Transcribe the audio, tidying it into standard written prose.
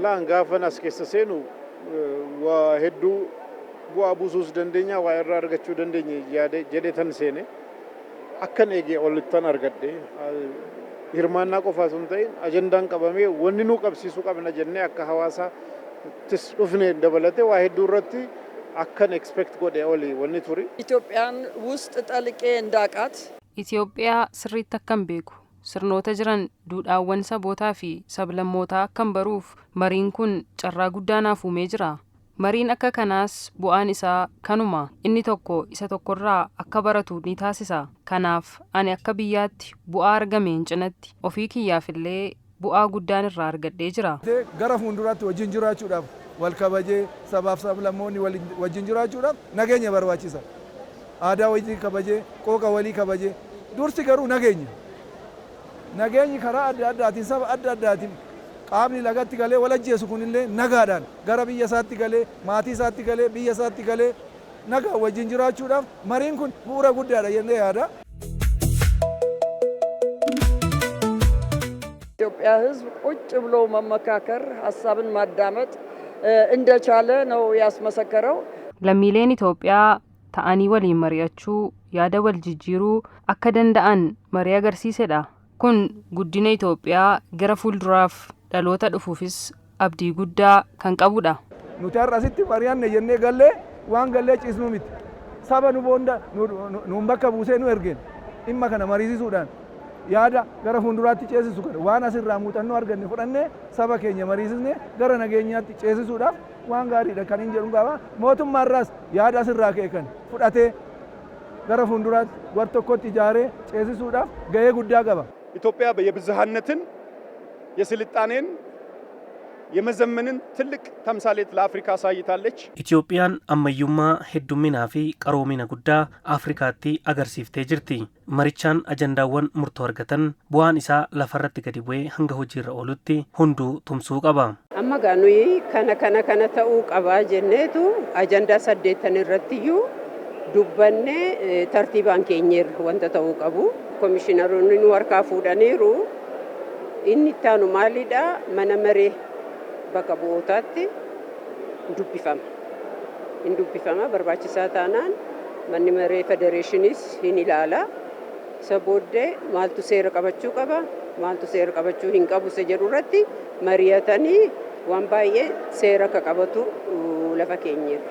Laan gaafan as keessa seenu waa hedduu bu'aa buusuus dandeenya, waa irraa argachuu dandeenya yaade jedhee tan seene, akkan eegee olittan argadhe. Hirmaannaa qofa osoo hin ta'in, ajandaan qabamee wanni nuu qabsiisuu qabna jennee akka hawaasaattis dhufne dabalatee waa hedduu irratti akkan expect godhe oli wanni turi. ኢትዮጵያን ውስጥ ጠልቄ እንዳቃት Itoophiyaa sirriitti akkan beeku, sirnoota jiran, duudhaawwan sabootaa fi sablammootaa akkan baruuf mariin kun carraa guddaa naaf uumee jira. Mariin akka kanaas bu'aan isaa kanuma, inni tokko isa tokkorraa akka baratu ni taasisa. Kanaaf ani akka biyyaatti bu'aa argameen cinatti ofii kiyyaafillee bu'aa guddaan irraa argadhee jira. Gara fuulduraatti wajjin jiraachuudhaaf, wal kabajee sabaaf sablammoonni wajjin jiraachuudhaaf nageenya barbaachisa. Aadaa wajjin kabajee, qooqa walii kabajee, dursi garuu nageenya. Nageenyi karaa adda addaatiin, saba adda addaatiin qaamni lagatti galee wal ajjeesu kunillee nagaadhaan gara biyya isaatti galee, maatii isaatti galee, biyya isaatti galee nagaa wajjin jiraachuudhaaf mariin kun bu'uura guddaadha jennee yaada. ኢትዮጵያ ሕዝብ ቁጭ ብሎ መመካከር፣ ሀሳብን ማዳመጥ እንደቻለ ነው ያስመሰከረው። Lammiileen Itoophiyaa ta'anii waliin mari'achuu, yaada wal jijjiiruu akka danda'an marii agarsiisedha. Kun guddina Itoophiyaa gara fuulduraaf, dhaloota dhufuufis abdii guddaa kan qabudha. Nuti har'a asitti mari'anne jennee gallee waan gallee ciisnu miti. Saba nu boonda nuun bakka buusee nu ergeen dhimma kana mariisisuudhaan yaada gara fuulduraatti ceesisu kana, waan asirraa muuxannoo arganne fudhannee, saba keenya mariisisnee gara nageenyaatti ceesisuudhaaf waan gaariidha kan hin jedhu qaba. Mootummaarraas yaada asirraa ka'e kan fudhatee gara fuulduraatti war tokkotti ijaaree ceesisuudhaaf gahee guddaa qaba. ኢትዮጵያ የብዝሃነትን፣ የስልጣኔን፣ የመዘመንን ትልቅ ተምሳሌት ለአፍሪካ አሳይታለች። Itoophiyaan ammayyummaa, heddumminaa fi qaroomina guddaa Afrikaatti agarsiiftee jirti. Marichaan ajandaawwan murtoo argatan bu'aan isaa lafarratti gadi bu'ee hanga hojiirra oolutti hunduu tumsuu qaba. Amma gaa nuyi kana kana kana ta'uu qabaa jenneetu ajandaa saddeettan irrattiyyuu dubbannee tartiibaan keenyeerra wanta ta'uu qabu. Komishiinaroonni nu harkaa fuudhaniiru. Inni itti aanu maalidha? Mana maree bakka bu'ootaatti dubbifama. Hin dubbifama, barbaachisaa taanaan manni maree federeeshiniis hin ilaala. Isa booddee maaltu seera qabachuu qaba, maaltu seera qabachuu hin qabu isa jedhu irratti mari'atanii waan baay'ee seera akka qabatu lafa keenyeerra.